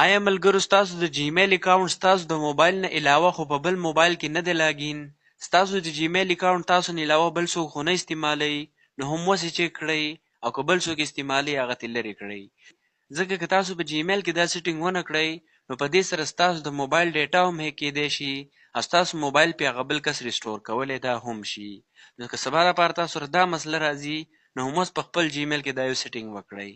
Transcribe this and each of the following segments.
آیا ملګرو ستاسو د جیمیل اکاونټ ستاسو د موبایل نه علاوه خو په بل موبایل کې نه دی لاګین؟ ستاسو د جیمیل اکاونټ تاسو نه علاوه بل څوک خو نه استعمالوي؟ نو هم اوس یې چک کړئ او که بل څوک استعمالوي هغه ترې لرې کړئ، ځکه که تاسو په جیمیل کې دا سیټینګ ونه کړئ نو په دې سره ستاسو د موبایل ډیټا هم هیک کیدی شي او ستاسو موبایل پې هغه بل کس ریسټور کولی دا هم شي. نو که سبا لپاره تاسو سره دا مسله راځي نو هم اوس په خپل جیمیل کې دا یو سیټینګ وکړئ.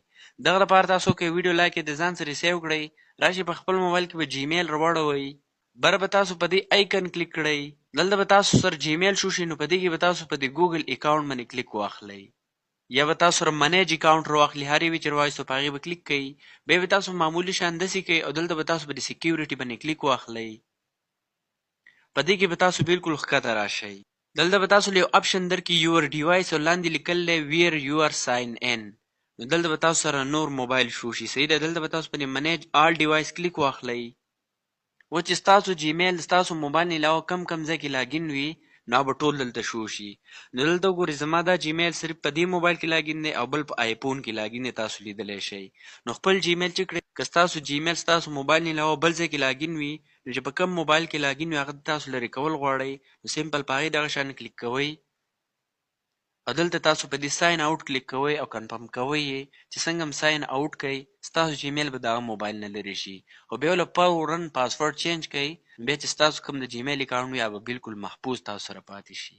دغه لپاره تاسو که ویډیو لایک د ځان سره سیو کړئ، راشئ په خپل موبایل کې به جیمیل راوړوئ، بره به تاسو په دې آیکن کلیک کړئ، دلته به تاسو سره جیمیل شو شي، نو په دې کې به تاسو په دې ګوګل اکاونټ باندې کلیک واخلئ، یا به تاسو سره منیج اکاونټ راواخلي، هر یوې چې راواخیستو په هغې به کلیک کوئ، بیا به تاسو معمولي شان داسې کوئ او دلته به تاسو په دې سکیورټي باندې کلیک واخلئ. په دې کې به تاسو بالکل ښکته راشئ، دلته به تاسو له یو اپشن درکړي یور ډیوایس او لاندې لیکل دی ویر یو ار ساین ان، نو دلته به تاسو سره نور موبایل شو شي. صحیح ده، دلته به تاسو په دې منیج آل ډیوایس کلیک واخلئ. اوس چې ستاسو جیمیل ستاسو موبایل نه علاوه کم کم ځای کې لاګین وي نو هغه به ټول دلته شو شي. نو دلته وګورئ زما دا جیمیل صرف په دې موبایل کې لاګین دی او بل په آیفون کې لاګین دی، تاسو لیدلی شئ. نو خپل جیمیل چک کړئ، که ستاسو جیمیل ستاسو موبایل نه علاوه بل ځای کې لاګین وي نو چې په کوم موبایل کې لاګین وي هغه تاسو لرې کول غواړئ نو سمپل په هغې دغه شان کلیک کوئ او دلته تاسو په دې ساین اوټ کلیک کوئ او کنفرم کوئ یې چې څنګه هم ساین اوټ کړئ ستاسو جیمیل به د هغه موبایل نه لرې شي، خو بیا له فوراً پاسورډ چینج کړئ، بیا چې ستاسو کوم د جیمیل اکاونټ وي هغه به بالکل محفوظ تاسو سره پاتې شي.